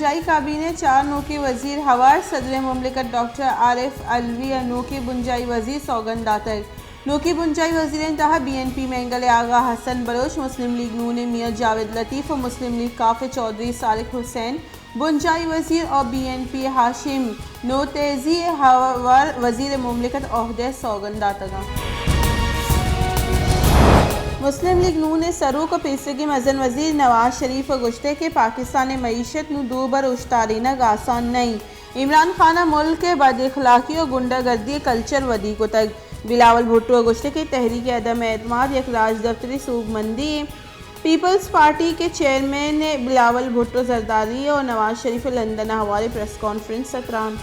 بنجائی کابینہ ء چار نوکیں وزیر ہوار، صدر مملکت ڈاکٹر عارف علوی ء نوکیں بنجائی وزیر سوگند داتگ۔ نوکیں بنجائی وزیرانی تہا بی این پی مینگل ء آغا حسن بلوچ، مسلم لیگ نون ء میاں جاوید لطیف ء مسلم لیگ کاف ء چوہدری سالک حسین بنجائی وزیر ء بی این پی ء ہاشم نوتیزی ء ہوار وزیر مملکت عہدہ ء سوگند داتگ انت۔ مسلم لیگ نون ء سروک ء پیسریگیں مزن وزیر نواز شریف ء گوشتگ کہ پاکستان ء معیشت نوں دو بر اوشتارینگ آسان نہ انت۔ عمران خان ء ملک ء بد اخلاقی ء گنڈہ گردی ء کلچر ودی کتگ۔ بلاول بھٹو ء گوشتگ کہ تحریک عدم اعتماد یک راجدپتری سوبمندی انت۔ پیپلز پارٹی کے چیئرمین بلاول بھٹو زرداری ء نواز شریف ء لندن ء ہواریں پریس کانفرنس ء تران۔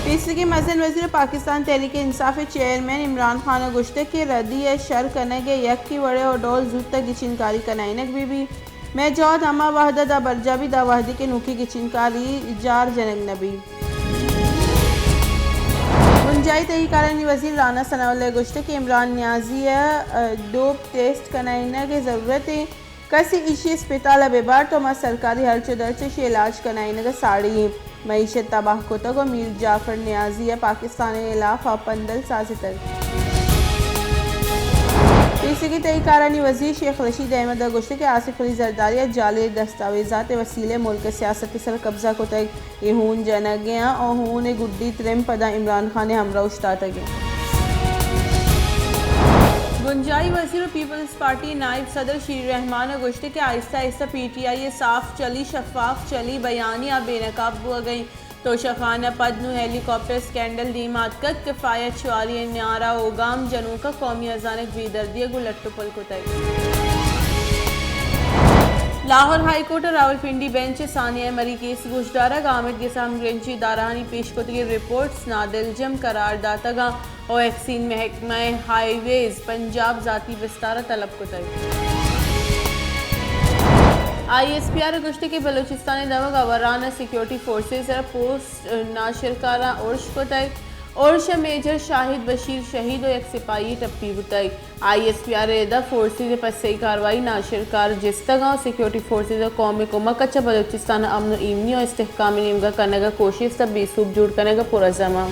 پیسریگیں مزن وزیر ء پاکستان تحریک انصاف ء چیئرمین عمران خان ء گوشتگ کہ ردی ء شر کنگ ء یکے وڑ ء ڈول زوت ء گچینکاری کنائینگ بہ بیت۔ مئے جہد ہما وہد ء دا برجاہ بیت، دا وہدی کہ نوکیں گچینکاری جار جنگ نہ بیت۔ بنجاہی تہی کارانی وزیر رانا ثناء اللہ ء گوشتگ کہ عمران نیازی ء ڈوپ ٹیسٹ کنائینگ ء ضرورت انت، کسے ایشی اسپتال ء بہ بارت، تو ما سرکاری ہرچ ء درچ ء ایشی علاج کنائینگ ء ساڑی ایں۔ معیشت تباہ کتگ ء میر جعفر نیازی ء پاکستان ء ہلاف ء پندل سازتگ۔ پیسریگیں تہی کارانی وزیر شیخ رشید احمد ء گوشتگ کہ آصف علی زرداری ء جعلی دستاویزات ء وسیلہ ء ملک ء سیاست ء سر ء قبضہ کتگ۔ اے ہون جنگ ء آں ء ہون ء گڈی ترمپ پدا عمران خان ء ہمراہ اوشتاتگ انت۔ بنجاہی وزیر ء پیپلز پارٹی نائب صدر شیر رحمان ء گوشتگ کہ آہستہ آہستہ پی ٹی آئی ء صاف چلی، شفاف چلی، بیانیہ بے نقاب بوگ ء انت۔ توشہ خان ء پد نوں ہیلی کاپٹر اسکینڈل دیما اتکگ، کفایت شعاری ء نیارا اوگام جنوک ء قومی ازانک بے دردی ء گوں لٹ ء پل کتگ۔ لاہور ہائی کورٹ ء راولپنڈی بینچ ء ثانیہ مری کیس گوشدارگ، آمید گس ء ہمگرنچی ادارہانی پیش کتگیں رپورٹس نادلجم قرار داتگ انت۔ و ویکسین محکمہ ہائی ویز پنجاب ذاتی بستار ء طلب کتگ۔ آئی ایس پی آر ء گوشتگ کہ بلوچستان ء دمگ آوران ء سیکورٹی فورسز ء پوسٹ ناشرکاراں ارش کتگ۔ ارش ء میجر شاہد بشیر شہید و یک سپاہی ٹپی بوتگ۔ آئی ایس پی آر ء ادا فورسز ء پسئی کاروائی ناشرکار جستگ ء سیکورٹی فورسز ء قوم ء کمک ء چہ بلوچستان ء امن و ایمنی و استحکام ء نیمگ ء کنگ ء کوشست ء بے سوب جوڑ کنگ ء پرعزم ء۔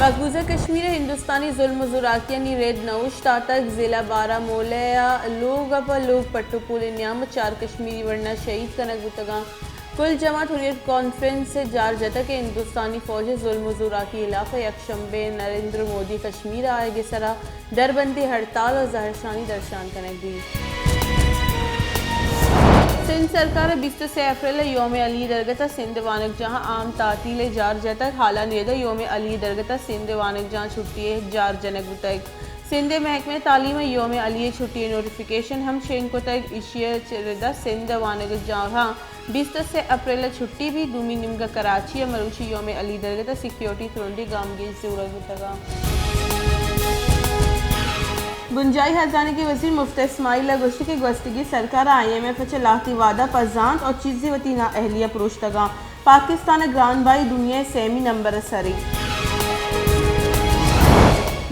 مقبوضہ کشمیر ء ہندوستانی ظلم و زوراکیانی رد نہ اوشتاتگ، ضلع بارہمولہ ء لوگ ء پہ لوگ پٹ و پول ء نیام ء چار کشمیری ورنا شہید کنگ بوتگ انت۔ کل جماعت حریت کانفرنس ء جار جتگ کہ ہندوستانی فوج ء ظلم و زوراکی ہلاف ء یک شنبے ء نریندر مودی کشمیر ء آیگ ء سرا دربندی ہڑتال و زہرشانی درشان کنگ بیت۔ سندھ سرکار ء بیست ء سے اپریل ء یوم علی درگت ء سندھ وانگجاہاں عام تعطیل ء جار جتگ۔ حالانی رد ء یوم علی درگت ء سندھ وانگجاہاں چھٹی ء جار جنگ بوتگ۔ سندھ ء محکمہ تعلیم ء یوم علی ء چھٹی ء نوٹیفکیشن ہم شنگ کتگ۔ ایشی ء چہ رد ء سندھ ء وانگجاہاں بیست ء سے اپریل ء چھٹی بیت۔ دومی نیمگ ء کراچی ء مروچی یوم علی درگت ء سیکیورٹی ترندیں گامگیج زورگ بوتگ انت۔ بنجاہی ہزانگی وزیر مفتی اسماعیل ء گوشت کہ گوستگیں سرکار ء آئی ایم ایف ء چہ لہتیں وعدہ پہ زانت ء چیزے وتی نااہلی ء پروشتگ انت۔ پاکستان ء گران بہائی دنیا ء سیمی نمبر ء سر انت۔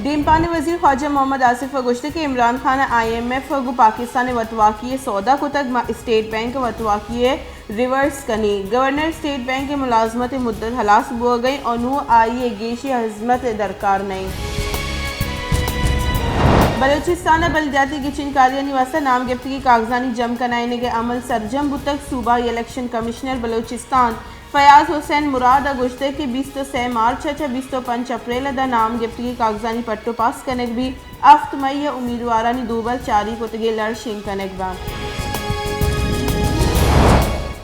دیمپان ء وزیر خواجہ محمد آصف ء گوشت کہ عمران خان ء آئی ایم ایف ء گوں پاکستان ء وتواکی ء سودا کتگ، ما اسٹیٹ بینک ء وتواکی ء ریورس کنیں۔ گورنر اسٹیٹ بینک ء ملازمت ء مدت ہلاس بوگ ء انت ء نوں آئی ء گیشیں ہزمت ء درکار نہ انت۔ بلوچستان ء بلدیاتی گچین کاریانی واستہ نام گپتگیں کاغذانی جم کنائینگ ء عمل سرجم بوتگ۔ صوبائی الیکشن کمشنر بلوچستان فیاض حسین مراد ء گوشتگ کہ بیست ء سے مارچ ء چہ بیست ء پنچ اپریل ء داں نام گپتگیں کاغذانی پٹ ء پاس کنگ بیت۔ ہفت مئی ء امیدوارانی دوبر چاری کتگیں لڑ شنگ کنگ بنت۔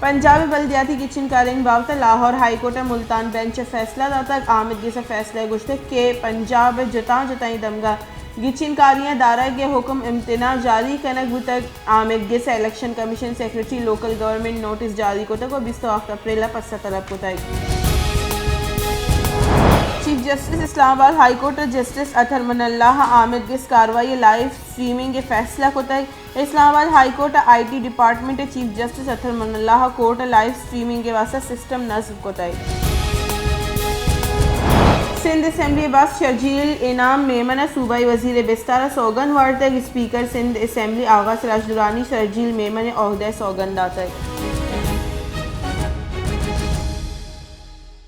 پنجاب ء بلدیاتی گچین کارانی بابت ء لاہور ہائی کورٹ ء ملتان بینچ ء فیصلہ داتگ۔ آمید گس ء فیصلہ ء گوشتگ کہ پنجاب ء جتاں جتائیں دمگاں گچین کاریاں دارگ ء حکم امتناع جاری کنگ بوتگ۔ آمید گس ء election commission secretary local government notice جاری کتگ ء بیست ء ہفت اپریل ء پسہ طلب کتگ۔ چیف جسٹس اسلام آباد ہائی کورٹ ء جسٹس اطہر من اللہ ء آمید گس کاروائی ء لائیو اسٹریمنگ ء فیصلہ کتگ۔ اسلام آباد ہائی کورٹ ء آئی ٹی ڈیپارٹمنٹ ء چیف جسٹس اطہر من اللہ ء کورٹ ء لائیو اسٹریمنگ ء واستہ سسٹم نصب کتگ۔ سندھ اسمبلی ءِ باسک شرجیل انعام میمن ءَ صوبائی وزیر ءِ بستار ءَ سوگند وارتگ۔ اسپیکر سندھ اسمبلی آغا سراج درانی شرجیل میمن ءِ عہدہ ءِ سوگند داتگ۔